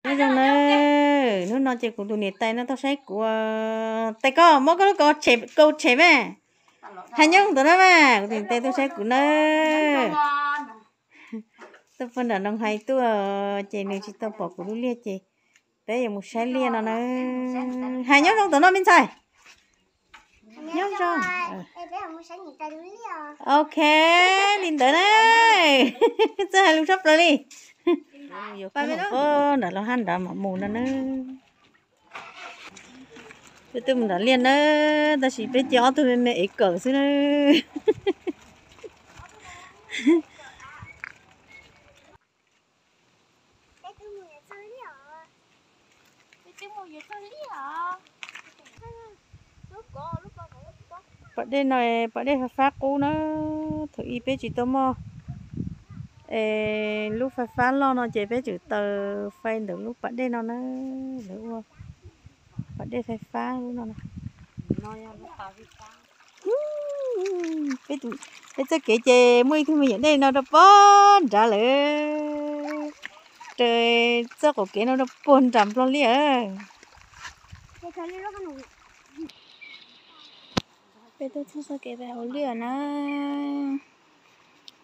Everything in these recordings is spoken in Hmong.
Nyob zoo na, hnub no ces kuv tus niam tais no tuaj saib kuv. Tais, koj muab koj lub kaus tshem mas. Hais nyob zoo ntawm no mas, kuv tus niam tais tuaj saib kuv na. Tuaj puag nram Noo Hais tuaj ces nws tsis tau pom kuv lub liaj ces peb yuav mus saib liaj no na. Hais nyob zoo ntawm no me ntxhais. Nyob zoo. Ok, li ntawd na. Txawj hais lus tshaj plaws li. Yuav pab nram lub hab nrad mam mus no na. Peb twb mus nram liaj na, tab sis peb cia ob tug me me ev kawm xwb na. Pas dej no pas dej fais fab qub na, thaum ub peb tsis tau muaj es lub fais fab loj no ces peb tseem taws fais ntawm lub pas dej no na, lawv ua pas dej fais fab lub no na. Peb txoj kev ces muaj ib tug me nyuam dej no rau puag nrad lawm, raws txoj qaum kev no rau puag nram Nplog Liaj. Peb tuaj txog txoj kev pais hauv liaj na,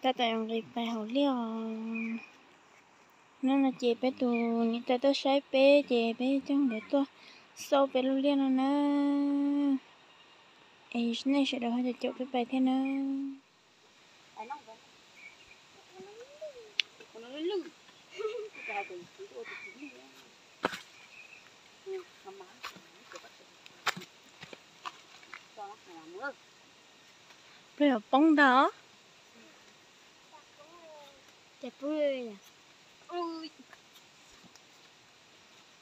tab tom nqis pais hauv liaj os. Hnub no ces peb tus niam tais tuaj saib peb ces peb coj nkawd tuaj xauj peb lub liaj no na. Es nej sawv daws ho caum caum peb pais thiab na. Peb poob ntag os. Keej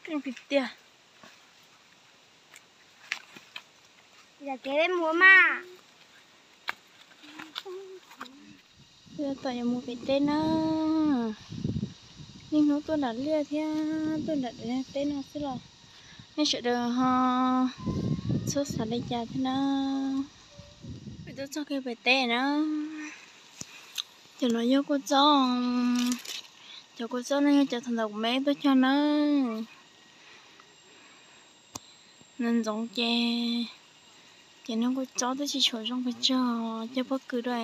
tiag tiag. Yog kev peb mus mas. Peb tab tom yuav mus pem teb na. Niaj hnub tuaj nram liaj thiab tuaj nram teb no xwb los nej sawv daws ho txhob xav li cas thiab na. Peb twb txog kiag pem teb na. Cov no yog kua txob, cov kua txob no yog cov thaum ntawd kuv me tuaj cog na. Ntxoov ntxoov ces, ces nws kua txob twb tsis tshua zoo pes tsawg, cog pob kws dua,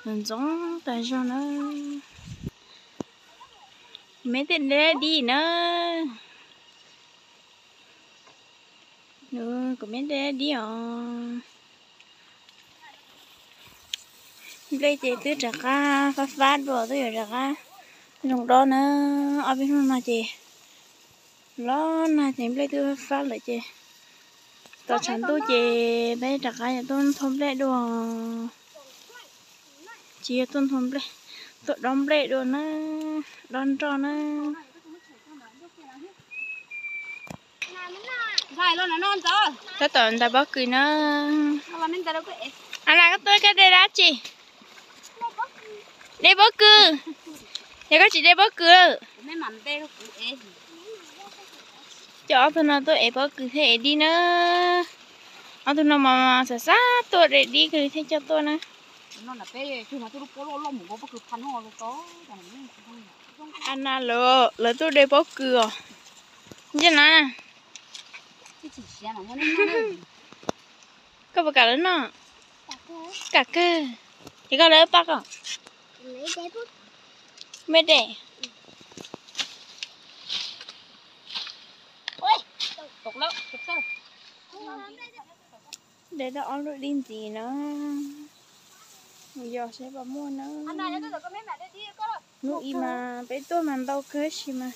ntxoov ntxoov tas zog na. Kuv me tej dib na. Kuv me tej dib os. Nplej ces twb rov qab fab fab dua, twb yuav rov qab zoo dob na. Ob peb hnub no ces los nag ces nplej twb fab fab lawm ces tos tshav ntuj ces peb rov qab yuav tuaj nthua nplej dua. Tsis yog tuaj nthua nplej, tuaj dob nplej dua na, dob nroj na. Tab tom ntais pob kws na. Ana, koj tuaj koj de dab tsi? De pob kws. Yog koj tsis de pob kws, coj ob tug no tuaj ev pob kws thiab ev dib na. Ob tug no mas xav xav tuaj de dib kawg li thiaj coj tuaj na. Ana, lawv tuaj de pob kws os. Ntsej na. Koj puas kam lawv noj? Kam kawg. Ces koj lawv pab koj. Me de. De tau ob lub dib ntxiv na. Mus yos seb puas muaj na. Hnub ib mas peb tuaj mas ntau kawg tab sis mas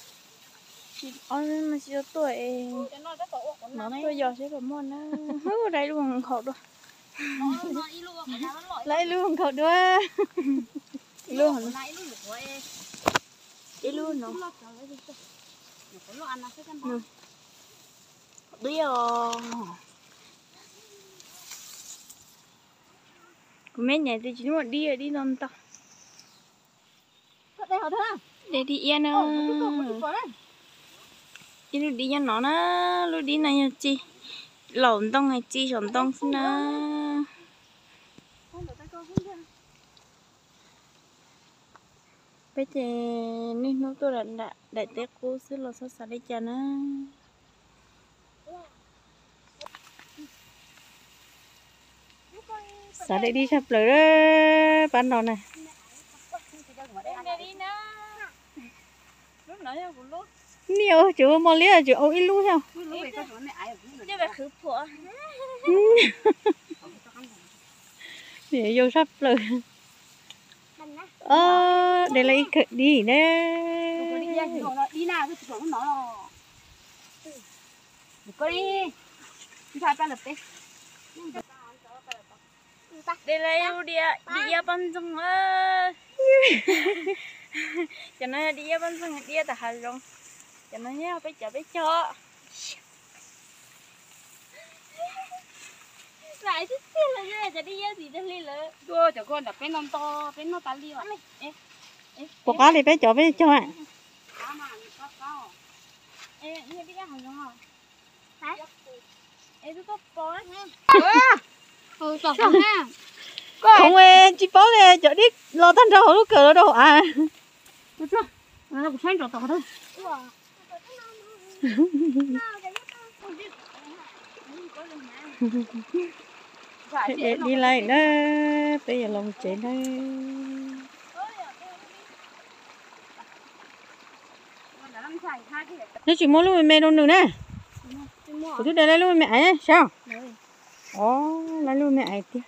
ob hnub no tsis tau tuaj es mam tuaj yos seb puas muaj na. Lawv ib lub nkhaus dua. Lawv ib lub nkhaus dua. Ib lub no. Dib os. Kuv me nyuam twb tsis muaj dib, dib ntau ntau. De dib iab na. Ib lub dib nyob no na, lub dib no yog txi laum ntoo, txi saum ntoo xwb na. Peb ces niaj hnub tuaj daim teb qub xwb los txhob xav li cas na. Xav dej dib tshaj plaws pab no na. Niam, tseem ua mos liab tseem au ib lub xyov. Yau tshaj plaws. Os, de lawv ib kawm dib na. De lawv ib lub dib iab poj ntxoog. Cov no yog dib iab poj ntxoog, dib iab tom hav zoov. Cov no yog peb cov peb cog. Cov dib iab tim hli lawm. Cov ko ntawm peb no nto, peb noj tas li os. Puas qab li peb cov peb cog? Khoov tsis paub li, cov dib los tag nrho hauv lub kawm los rau hauv av. Dib laij na, peb yuav los mus tsev na. Neb tsis muab lub me me rau nws na. Kuv twb de lub me me aiv saib. Os, lub me me aiv tiag.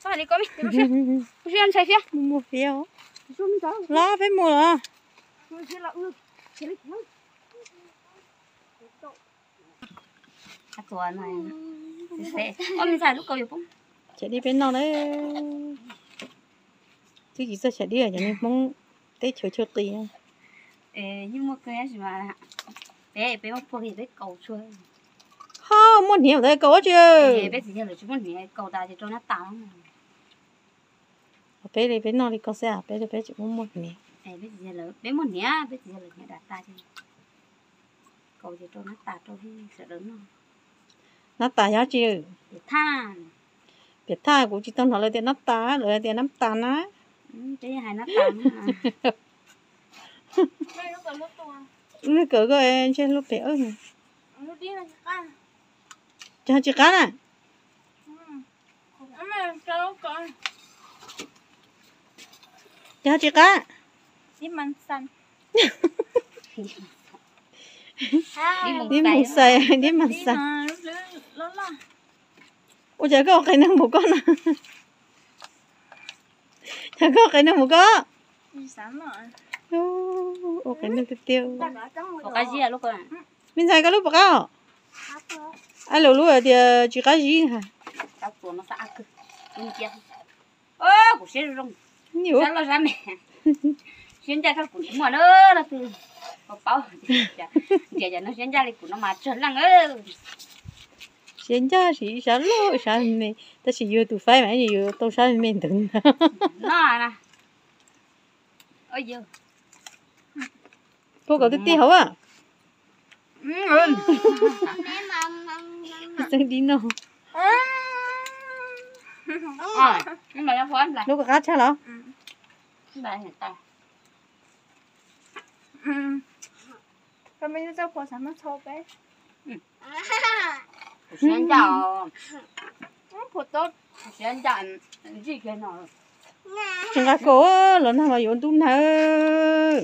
Ua li ko, ntshai thiab. Muaj muaj fiab os. Los peb mus los. Tsam dib peb noj na. Twb tsis txawj tsam dib, cov niag Hmoob teb chaws chaw qis. Ho muaj hniav ntawd kaus ua tsi? Peb li peb noj li ko xwb, peb li peb tseem muaj muaj hniav. Kaus ces rau nab tas rau sawv daws noj. Nab tas yog tsi? Piam thaj. Kuv tsis tau hnov lawv tias nab tas, lawv tias nab tas na. Peb hais nab tas. Lub kawm koj ntshe lub pem. Ces ho tsis qab na. Ces ho tsis qab. Dib mus xais, dib mas xais. Ua cas koj ua qe neeg npaum koj na? Cas koj ua qe neeg npaum koj? Ua qe neeg tiag tiag. Me ntxhais, koj lub puas qab os? Ab, lus lub hais tias tsis qab zib. Siab ncaj rau kuv tsis muaj na, leej twg paub, ntias cov no siab ncaj li kuv no mas tsawg leej. Siab ncaj siv sab loj sab me, tab sis yus tus faib mas yus tau sab me ntawd. Puab kom tiag tiag hauv a. Txeeb dib noj. Lub ko qab tshaj los? Tseem nqa kaum los nag mas yuav ntub nag.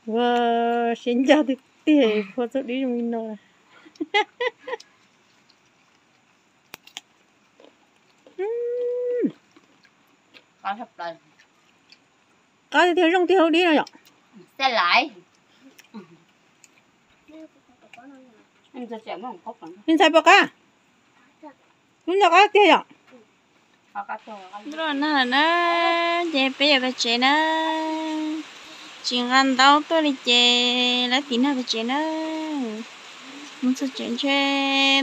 Ua siab ncaj tiag tiag, phua txuj dib zoo li no. Qab tiag tiag, zoo tiag lub dib no yom. Me ntxhais puas qab? Lub no qab tiag yom. Ntuj los nag lawm na, ces peb yuav pais tsev na. Tsis nqa ntaub tuaj li ces lawv tiv nag pais tsev na. Mus txog tsev ntshe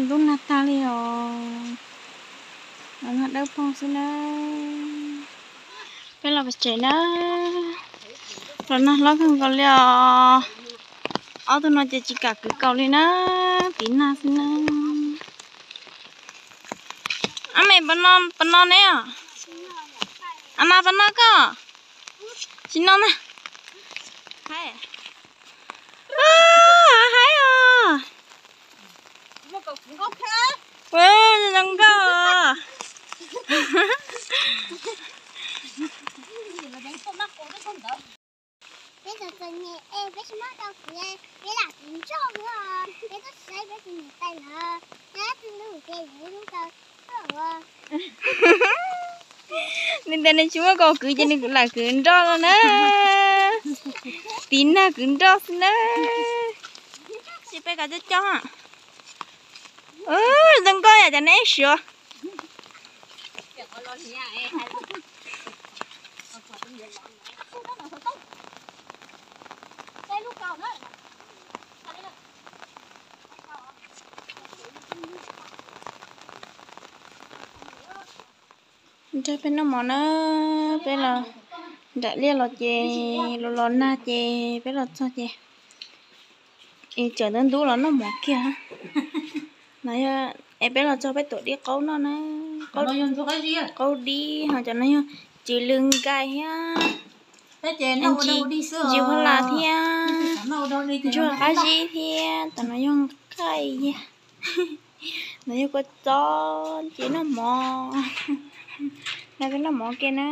ntub nag tag li os. Los nag dawb paug xwb na. Peb los pais tsev na. Los nag hlob kawg nkaus li os. Ob tug no ces tsis kam kwv kaus li na, tiv nag xwb na. Ab me, pab no ne os? Ab mas pab no koj, tsis no na. Haib os. Zoo nkauj. Peb txom txom nyem, peb tsis muaj kaus kwv, peb lam kwv nroj xwb os. Peb tuaj saib peb tus niam tais na, peb tus nus ces yus lub kaus nroj. Nws tias nws tsis muaj kaus kwv ces nws lam kwv nroj no na. Tiv nag kwv nroj xwb na. Sim peb kav coj coj. Zoo nkauj yam cov neb siav. Nrog peb noj mov na, peb los nram liaj los ces los los nag ces peb los txog ces es tseem ntub ntub los noj mov kiag. No es peb los txog peb tuav dib qaub noj na, qaub dib ho cov no yog tsw lw nkais thiab, ntsis pha las thiab, ntsuag qab zib thiab, tam no yog nqaij thiab. No yog kua txob ces noj mov. No peb noj mov kiag na.